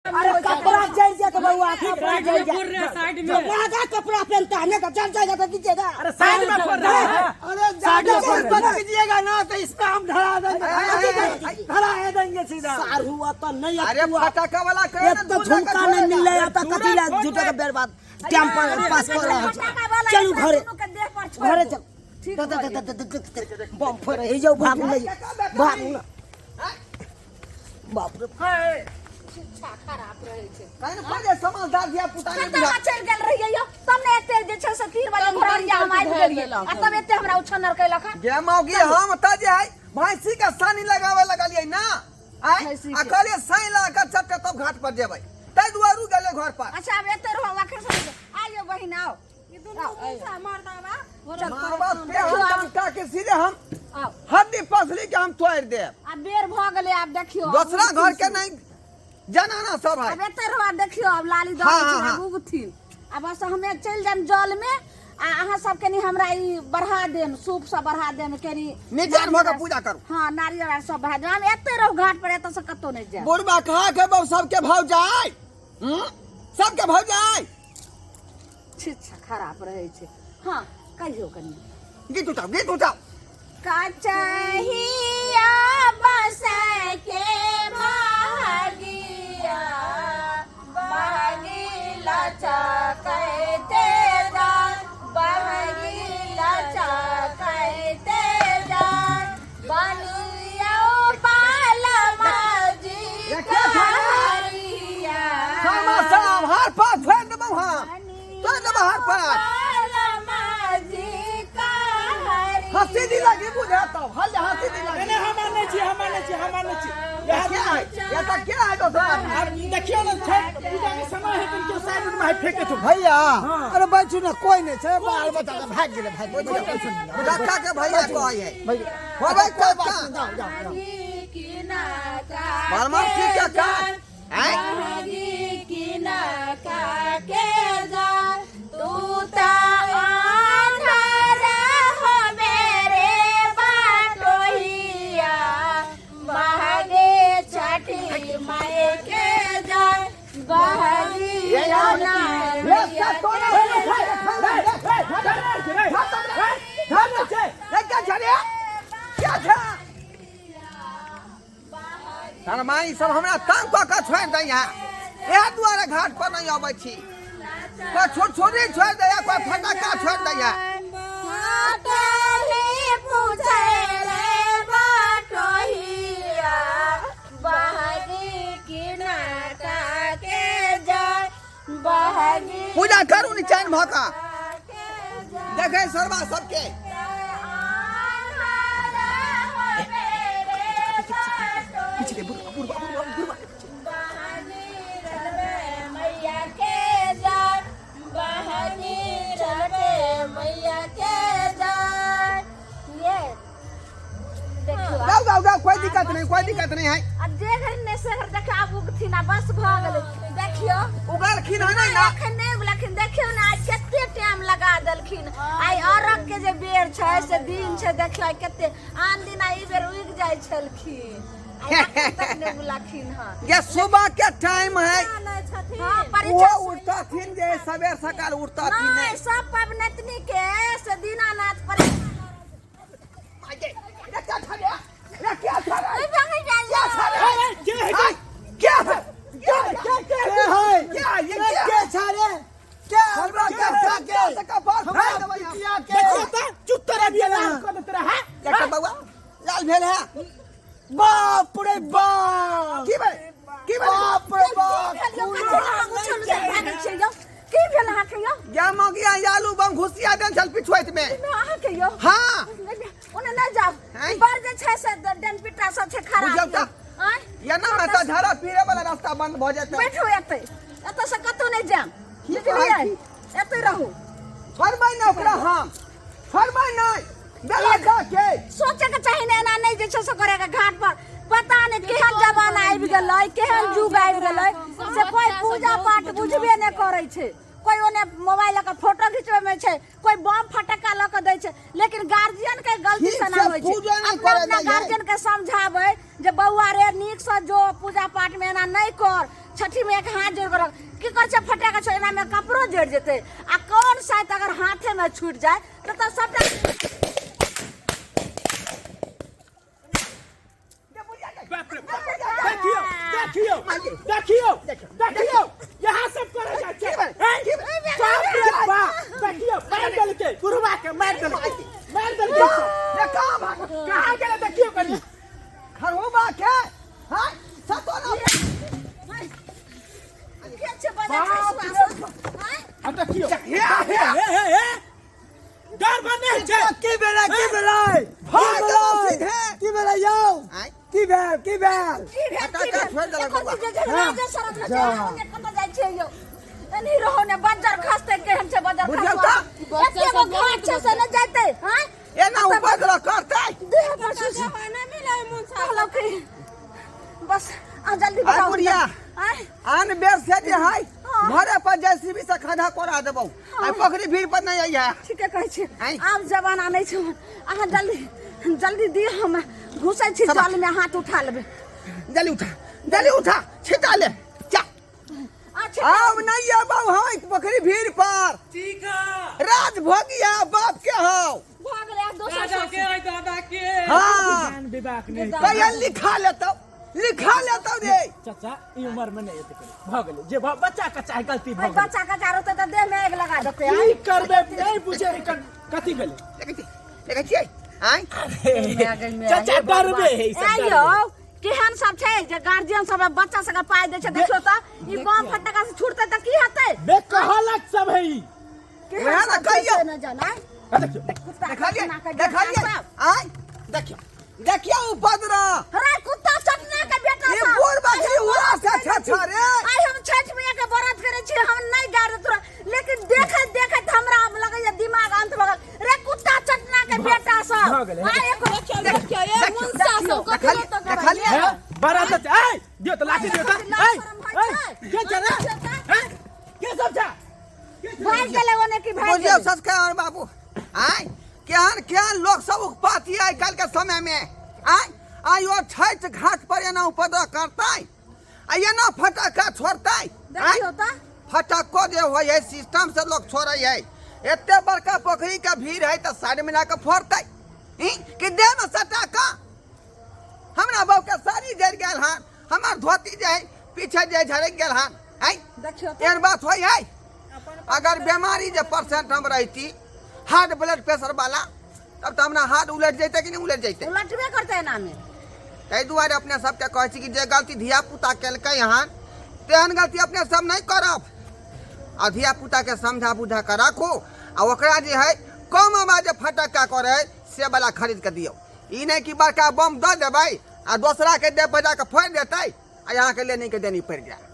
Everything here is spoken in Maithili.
अरे कपड़ा जल जाए तो बउआ, कपड़ा जल फोड़ रहे जाए। हैं साइड में। महंगा कपड़ा पहनता है ना, तो जल जाएगा तो दीजिएगा। अरे साइड में फोड़ रहा है। अरे ज्यादा बंद कीजिएगा ना तो इस पे हम धरा देंगे, धरा देंगे सीधा। सार हुआ तो नहीं। अरे फटाका वाला कहे एक ना, तो दूल्हा का झुमका नहीं मिल रहा था, दूल्हा कथी ला फोड़ झूठा रहे। के बर्बाद टाइम पर पास कर रहा है। फटाका वाला चलू एकरा घरे, दुनू के देह पर छोड़ घरे दू। चल। ठीक भऽ गेल। बम फोड़ हे जाऊ, भागू नहीं, भागू ना। बाप रे। शिक्षा खराब रहै छै। काहे ने पहिले समझदार धिया पुता नहि कतऽ बुझा चलि गेल रहियै यौ? तब ने एते जे छै से 3 बजे घररिया हम आबि गेलियै आ तब एते हमरा उछन्नर कयलक हँ। गे मौगी, हम तऽ जे है भैंसी के सानी लगावे लगलियै ना आय। भैंसी आ के। कहलियै सानी लगा के चलते तब घाट पर जेबै, ताहि दुआरे गेलै घर पर। अच्छा, आब एते रहू, आखिर से आइयो बहिन, आओ। ई दुनू मुसा मर्दाबा। मारबा पे हम डंटा के सीधे हम आओ। हड्डी पसली के हम तोड़ देब। आब बेर भऽ गेलै, आब देखियौ। दोसरा घर के नहीं जनाना सब है। आब एते रहू, आब देखियौ, आब लाली दऽ हाँ, दै हाँ, छै, आब हाँ। उगथिन। आ बस हमे चलि जायब जल में आ अहाँ सब कनि हमरा ई बढ़ा देम, सूप सब बढ़ा देम कनि। निचान भऽ के पूजा करू। हाँ, नारियल आर सब बढ़ा देम। हम एते रहू घाट पर, एतऽ से कतौ नहि जायब। बुढ़बा कहाँ के बौ सबके भाव जाय, हम्म? सबके भाव जाय। शिक्षा खराब रहै छै। हाँ, कहियौ कनि। गीत उठाओ, गीत उठाओ। कचहिया बस के बहगिया, बहगी लचकैते जाय, बहगी लचकैते जाय, बनियौ बालमाजी ये क्या था? कहरिया। सामा साहब हार पास फेर देबौ हम, तोड़ देबौ हार पास। बालमाजी कहरिया। हंसी दी लगी बुझे तो हल हंसी दी लगी। नहीं, हम मानै छी, हम मानै छी, हम मानै छी। ये क्या है? ये तो क्या है दोसरा आदमी? आब देखियौ ने, छठ पूजा के समय है, केओ साइड में है फेंके छौ। भैया। हाँ। अरे बैठू ने, कोई नहीं छै, बाल बच्चा के भाग गेलै, भाग गेलै। काका के भैया कहै है। भैया। होबै कोई बात काका। नहीं, जाओ जाओ जाओ। बालमा ठीक है का आय? तू त आन्हर हो मेरे बाटोहिया, बहगे छठी माय के जाय, बहगी ये क्या तोरा ये क्या छले, क्या छे शर्मा? ई सब हमरा तंग कऽ के छोड़ि दैया। इएह दुआरे घाट पर नहि अबै छी। कोइ छुरछुरी छोड़ि दैया, कोइ फटक्का छोड़ि दैया। पूछे रे बाटोहिया, बहगी किनाका के जाय, बहगी। पूजा करू नि चैन भऽ कऽ। देखै सरबा सबके। पीछे बुढ़वा, बुढ़वा, बुढ़वा, बुढ़वा। मैया के जाय, बहगी मैया के जाय। ये देखियो। गाओ, गाओ, गाओ, कोई दिक्कत नहीं, कोई दिक्कत नहीं है। अब जे घर ने से घर देखियो, आब उगथिन आ बस भऽ गेलै। देखियो। उगलखिन है नहीं ना? एखन नहि उगलखिन। देखियो ने, आइ कते टाइम लगा देलखिन। आइ अरघ के जे बेर छै से दिन छै। देखियो, आइ कते, आन दिन आइ ई बेर उगि जाइ छलखिन, आइ एखन तक नहि उगलखिन हँ। ये सुबह के टाइम है। हाँ, वो परीक्षा। उठतथिन जे सवेर सकाल उठतथिन। नहि, नहीं। सब पबनैतनी के से दीनानाथ परीक्षा। ये क्या छले? ये क्या छले? ओइ भागै जाइ। क्या छले? के है? हाय, क्या है? क्या क्या क्या के है? क्या ये क्या? के छारे के? हमरा हमरा के के के का बाल हमरा फाड़ देबै हम। पितिया के। देखियौ तऽ चुप तोरा भी लाल कऽ देत रहा। एकटा बौआ लाल भेल है। बाप रे बाप! की भेल, की भेल? बाप रे बाप! की भेल यौ? कथी अहाँ उछल उछल भागै छियै यौ? की भेल अहाँके यौ? गे मौगिया, आलू बम घुसिया देन छल पिछुआइत में। अहाँके यौ? हाँ। ओने नहि जाउ। हैं? बड़ जे छै से डनपिट्टा सब छै खराब। बुझियौ तऽ। आँय? ये ना माता झाड़ा पीरे वाला रास्ता बंद भऽ जेतै। बैठू एतै, एतऽ से कतौ नहि जायब। की बुझलियै? कहै छी? एतै रहू। छोड़बै नहि ओकरा हम, छोड़बै नहि बेला दऽ के। सोचे के चाही ने, एना नहि जे छै से करे के घाट पर। पता नहि केहन जमाना आबि गेलै, केहन युग आबि गेलै से कोई पूजा पाठ बुझबे नहि करै छै। कोई ओने मोबाइल लऽ कऽ फोटो घिचबै में छै, कोई बम फटक्का लऽ कऽ दै छै। लेकिन गार्जियन के गलती ठीक से ना से होइ छै। पूजा नहि अपना करऽ अपना दै छै। गार्जियन के समझाबै जे बौआ रे, नीक से जो पूजा पाठ में, एना नहि कर। छठी मैया के हाथ जोड़ के रख की कर छै फटाका छोड़ एना में कपड़ो जड़ जेतै आ कौन शायद अगर हाथे में छूट जाए तो तऽ सबटा बाप रे बाप। देखियो देखियो देखियो देखियो यहाँ सब करे जाइ छै हैं? बाप रे बाप देखियो मार देलकै बुढ़वा के मार देलकै मार देलकै सब। ये कहाँ भाग कहाँ गेलै देखियो कनी खरहुबा के हाँ सतो ना के छै बजै छै बाप रे सुआस? आँय? आ देखियो हे हे हे हे डर बने छै की भेलै की भेलै भाग की गेलौ भेलै? सीधे। की भेलै यौ आँय की भेल की भेल की भेल, की फटाका भेल? छोड़ि देलक एखन बौआ। जे राजे सड़क में छै, ओने कतऽ जाइ छियै यौ? एनही रहो ने बज्जर खसतै केहन छै बज्जर बुझियौ खसबा? तऽ। एते गो घाट छै से नहि जैतै आँय? एना उपद्रव करतै देह पर सुसु जमाना मिले मुंसा कहलहुँ कि बस अहाँ जल्दी आय बताउ बुढ़िया। आँय? आन बेर से जे है हाँ। घरे पर जेसीबी से खड्डा कोड़ा देबौ आ पोखरी भीड़ पर नहीं आई है ठीके कहै छी आँय। आब जमाना नहि छै अहाँ जल्दी जल्दी दिअ हम घुसै छी सब- जलमे हाथ उठा लेबै जल्दी उठा जल्दी उठा छिटा ले चा अच्छा आब नहीं अबौ हम पोखरी भीड़ पर ठीक है राज भोगिया बाप के हौ भऽ गेलै आब दोसर दादा के सासुर। है दादा के हाँ ज्ञान विवेक नहि कहिया लिखा लेतौ लिखा लेतौ रे चाचा ई उम्र में नहीं एते करे भऽ गेलै जे भऽ बच्चा कच्चा है गलती भऽ भाई गेलै बच्चा कच्चा रहतै तऽ देह में आगि लगा देतै की करबै नहीं बुझे रे कथी भेलै देखै छी देखै छियै आँय चाचा डरबे है ई सब आँय डरबे। यौ केहन सब छै जे गार्जियन सब बच्चा सबके पाइ दै छै देखियौ तऽ ई बम फटका से छूटतै तऽ की हेतै बे कहलक सब है ई केहन वएह ने सब छै कहियौ। से नहि जानै आ देखियौ कुत्ता देखलियै चटना के देखलियै बेटा सब। आँय देखियौ देखियौ उपद्रव रे कुत्ता चटना के बेटा ई सब। बूढ़ बकरी आइ हम उड़ा व्रत से करै छे छी। छे रे। आइ हम छठि मैया के व्रत करै छी हम नहि गारि तोरा लेकिन देखैत देखैत हमरा आब लगैया दिमाग अंत भऽ गेल रे कुत्ता चटना के बेटा सब भऽ गेलै। आइ एको देखियो देखियो ये मुंसा सब कथी देखलियै तो देखलियै हैं? बड़ा चाचा ए दियो तऽ लाठी दियो तऽ ए ए के छै रे हैं? के सब छै भागि गेलै ओने की भागि बुझियौ गेलै संस्कार बाबू आँय केहन केहन लोक सब उकपाती आइ काल्हि के समय में आँय आइ ओ छठि घाट पर एना उपद्रव करतै आ एना फटक्का छोड़तै आँय देखियौ तऽ फटक्को जे होइ है सिस्टम से लोक छोड़ै है एते बड़का पोखरी के भीड़ है तऽ साइड में जाके फोड़तै ई कि देह में सटा कऽ हमरा बाबू के साड़ी जरि गेल हन हमर धोती जे है पीछे जे झरकि गेल हन आँय देखियौ तऽ एहन बात होइ है अगर बीमारी जे परसेंट हम रहती हार्ट ब्लड प्रेशर वाला तब तऽ हमरा हार्ट उलटि जैते कि नहि उलटि जैते उलटबे करतै एनामे ताहि दुआरे अपने सबके कहै छी कि जे गलती धियापुता केलकै हन तेहन गलती अपने सब नहि करब आ धियापुताके समझा बुझा कऽ राखू आ ओकरा जे है कम आवाज जे फटक्का करै है से वाला खरीद कऽ दियौ ई नहि कि बड़का बम दऽ देबै आ दोसराके देह बजा कऽ फोड़ि देतै आ अहाँके लेने के देनी पड़ि जाय।